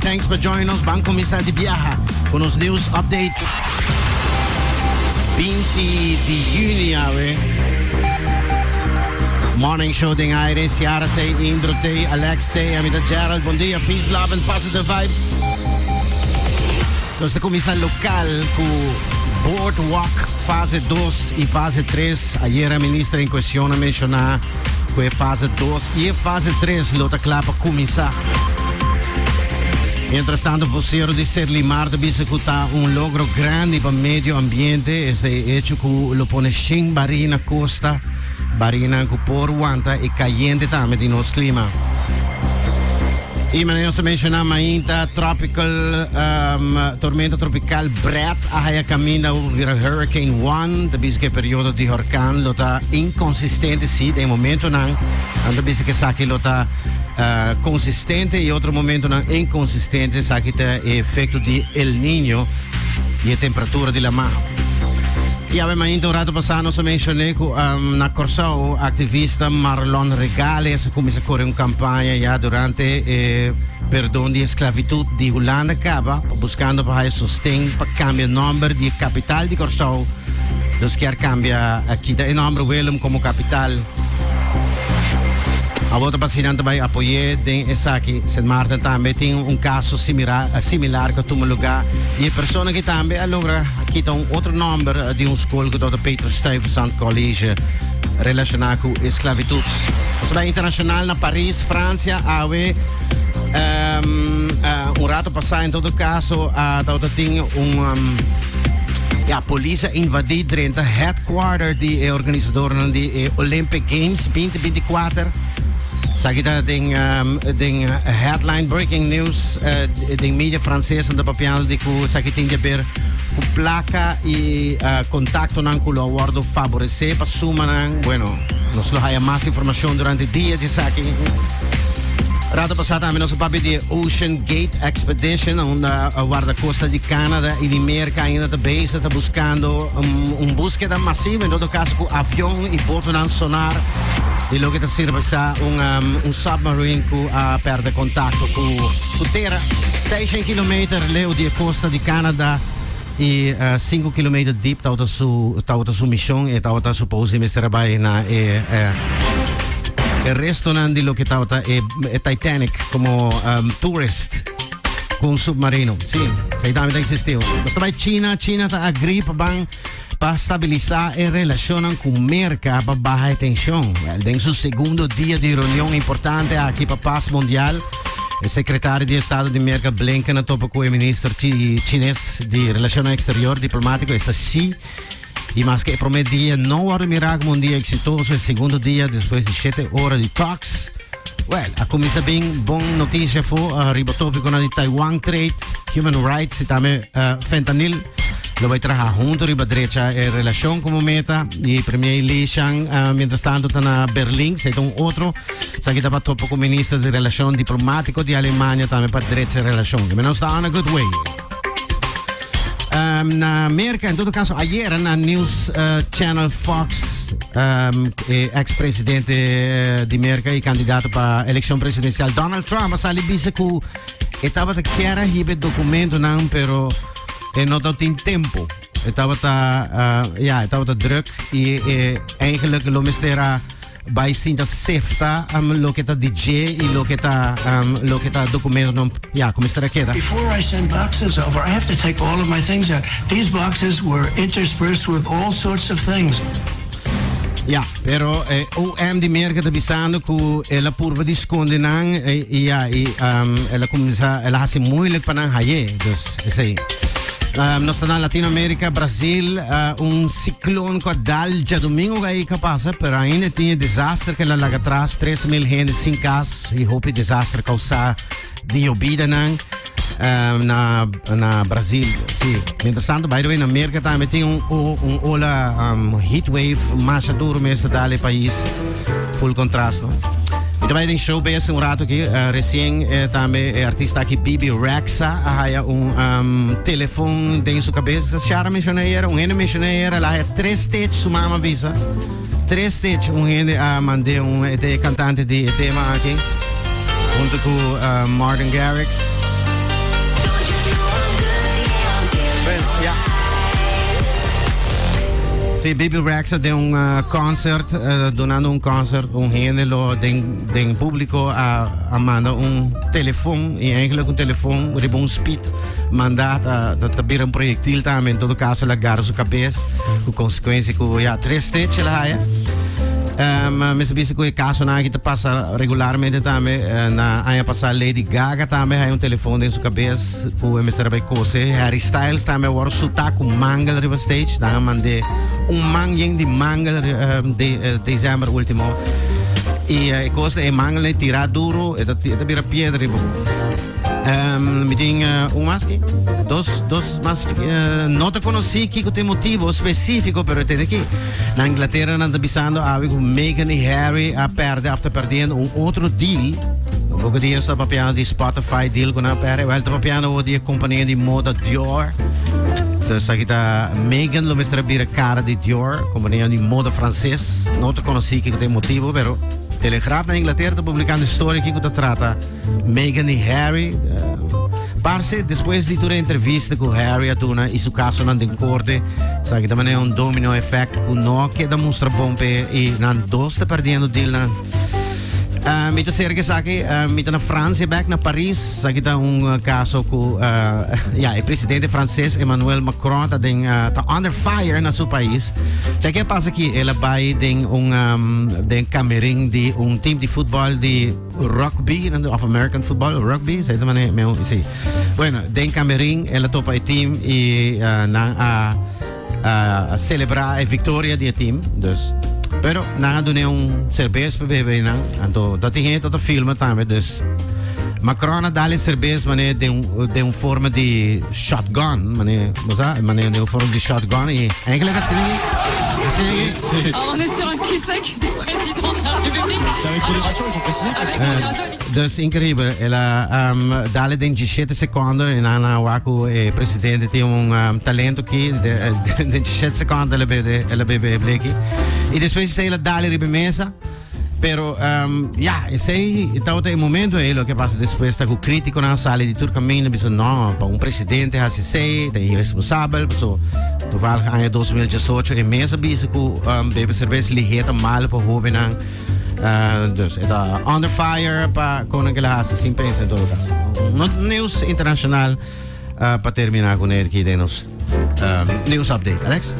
Thanks pa join nos. Ban kuminsá di biaha ku nos news update. 20 di yüni awe. Morning show den aire. Ciara tey, Indro tey, Alex tey, ami ta Gerald. Bon dia, peace, love and positive vibes. Nos ta kuminsá lokal ku Boardwalk fase 2 i fase 3. Ayera minister en kuestion a menshoná ku e fase 2 i e fase 3 lo ta kla pa kuminsá. Mientras tanto, vocero di Serlimar ta bisa ku ta un logro grandi pa medio ambiente esei e hecho ku lo pone shen barí na kosta, barínan ku por wanta e kayente tambe di nos klima. I manera nos a menshoná mainta, tropical, tormenta tropical Brett a haya kaminda awor bira Hurricane Juan. Ta bisa ku e periodo di horkan lo ta inkonsistente, sí, den momentonan nan ta bisa ku esaki lo ta konsistente i otro momentonan inkonsistente. Esaki ta e efekto di El Niño i e temperatura di lamá. I awe mainta un rato pasá nos a menshoné ku na Kòrsou aktivista Marlon Regales a kuminsá kore un kampaña ya durante e perdon di esklabitut di Hulanda kaba buskando pa haya sosten pa kambia nòmber di e kapital di Kòrsou. Nos kier kambia kita e nòmber Willem komo kapital. Awor ta basinan ta bai apoy'é den esaki. Sint Maarten tambe tin un kaso similar ku a tuma lugá i e persona aki tambe a logra kita un otro nòmber di un skol ku tabata Peter Stuyvesant College relashoná ku esklabitut. Nos bai internashonal na Paris, Fransia, awe un rato pasá en todo kaso a tabata tin un ya polis a invadí drenta headquarter di e organisadornan di e Olympic Games 2024. Esaki ta den den headline breaking news den media frances nan ta papiando di ku esaki tin di haber ku plaka i kontaktonan ku lo a wordo faboresé pa sumanan. Bueno, nos lo haya mas informashon durante dia di esaki. Rato pasá tambe nos a papia di e Ocean Gate Expedition, unda wardakosta di Canada i di Merka ainda ta bezig ta buskando un búskeda masivo, en todo kaso ku avion i botonan sonar di loke ta sirbi sa un un submarine ku a pèrdè kontakto ku ku tera. Seishent kilometer leu di e kosta di Canada i sinku kilometer dip tabata su tabata su mishon. E tabata supos di mester a bai na e e restonan di loke tabata e e Titanic komo tourist ku un submarino. Sí, esei tambe ta eksistí. Nos ta bai China. China ta agri pa ban pa stabilisá e relashonnan ku Merka pa baha e tenshon. Wèl, den su segundo dia di reunion importante aki pa pas mundial, e sekretario di Estado di Merka Blinken a topa ku e minister chines di Relashonnan Eksterior Diplomátiko, esta Xi. I maske e promé dia no wòrdu mirá komo un dia eksitoso, e segundo dia, despues di shete ora di talks, wèl, a kuminsá bin bon notisia afó riba tópikonan di Taiwan Trade, Human Rights i tambe fentanil. Lo bai traha hunto riba drecha e relacion como meta y Premier Li Xiang uh, mientras tanto ta na Berlin, se un otro. Sa kita pa topo con minister de relacion diplomatico di Alemania tambe pa drecha relacion. Que menos ta on a good way. Na Amerika, en todo caso, ayer na News Channel Fox, eh, ex-presidente di Amerika y candidato pa eleccion presidencial Donald Trump a sali bisa ku e tabata kier a hiba e documentonan, pero e no tabatin tempo. E tabata, ja, e tabata druk y e eigenlijk lo mester a bai sinta sefta loke ta di dje y loke ta, loke ta documentonan, ja, cu mester a keda. Before I send boxes over, I have to take all of my things out. These boxes were interspersed with all sorts of things. Ja, pero e OM di Merca ta bisando cu el a purba di sconde nan y ja, y el a cuminsa, el a haci moeilijk pa nan haye. Dus esey. Nos ta na Latinoamerica, Brasil, un ciclon cu a dal djadomingo cu a pasa, pero ainda tin e desaster cu el a laga atras, 3.000 hende sin cas y hopi desaster causa di yobidanan na Brasil. Sí. Mientras tanto, by the way, na Merca tambe tin un ola heat wave masha duro mes ta dal e pais. Full contrast, no? Mi ta bai den showbiz un rato aki. Recien tambe e artista aki Bebe Rexha a haya un telefon den su cabeza. Shara menciona ayer, un hende menciona ayer, el a haya tres stitch, su mama bisa. Tres stitch, un hende a mand'é un e cantante di e tema aki. Hunto cu Martin Garrix. Si, Bebe Rexha den un concert, dunando un concert, un hende lo den, den publico a, a manda un telefon y eigenlijk un telefon riba un speed manda ta, ta, ta bira un proyectil tambe. En todo caso, el a gara su cabes, cu consecuencia cu ja, tres stitch el a haya. Mester bisa cu e casonan aki ta pasa regularmente tambe. Na aña pasa Lady Gaga tambe haya un telefon den su cabes cu e mester a bay cose. Harry Styles tambe a worde suta cu mangel riba stage. Nan a mande un man yen di mangel de december ultimo. Y e cos e mangel e tira duro, e ta, e ta bira piedra riba bo. Mi tin un mas aki. Dos, dos mas. No ta conocí kiko ta e motibo específico, pero tende aki. Na Inglaterra nan ta bisando awe cu Meghan y Harry a perde of ta perdiendo un otro deal. Un poco dia sta papiando di Spotify deal cu nan a perde. Wel, ta papiando over di e compania di moda Dior. Dus aki ta Meghan lo mester a bira cara di Dior, compania di moda frances. No ta conocí kiko ta e motibo, pero Telegraaf na Inglaterra ta publicando e story aki cu ta trata Meghan y Harry parce despues di tur e entrevista cu Harry a duna y su casonan den corte, sa ki ta manera un domino effect cu no a keda mustra bon p'e y nan dos ta perdiendo dealnan. Mi ta cerca esaki, mi ta na Francia bek, na Paris. Esaki ta un caso cu ya, e presidente frances Emmanuel Macron ta den, ta under fire na su pais. Cha ke pasa aki? El a bay den un, den camerin di un team di futbol di rugby, of American football, rugby, sa ito mane, me, sí. Bueno, den camerin, el a topa e team y nan a, a celebra e victoria di e team, dus. Pero nan a dune un cerveza pa bebe nan, anto dat die gente ta filma tambe, dus Macron a dale cerveza mane den un forma di shotgun, mane, bo sa, mane den un forma di shotgun y eigenlijk asina, asina. Sí. On est sur un cul-sec du président de la République. C'est avec modération, il faut préciser. Avec modération, évidemment. Dus increíbel. El a dale den 17 seconden en nan a wak cu e presidente tin un talento aki. Den 17 seconden el a bebe, el a bebe e bleki. Y despues esey el a dale riba e mesa. Pero ya, esey tabata e momento ey. Loke a pasa despues ta cu criticonan a sali di tur caminda bisa no, pa un presidente haci esey ta irresponsabel. Paso toevallig aña 2018 e mes a bisa cu bebe cerveza lihe ta malo pa hobennan. Dus e ta under fire pa con nan kila haci sin pensa en todo caso. No nieuws internacional pa termina cu ne aki den nos nieuws update. Alex?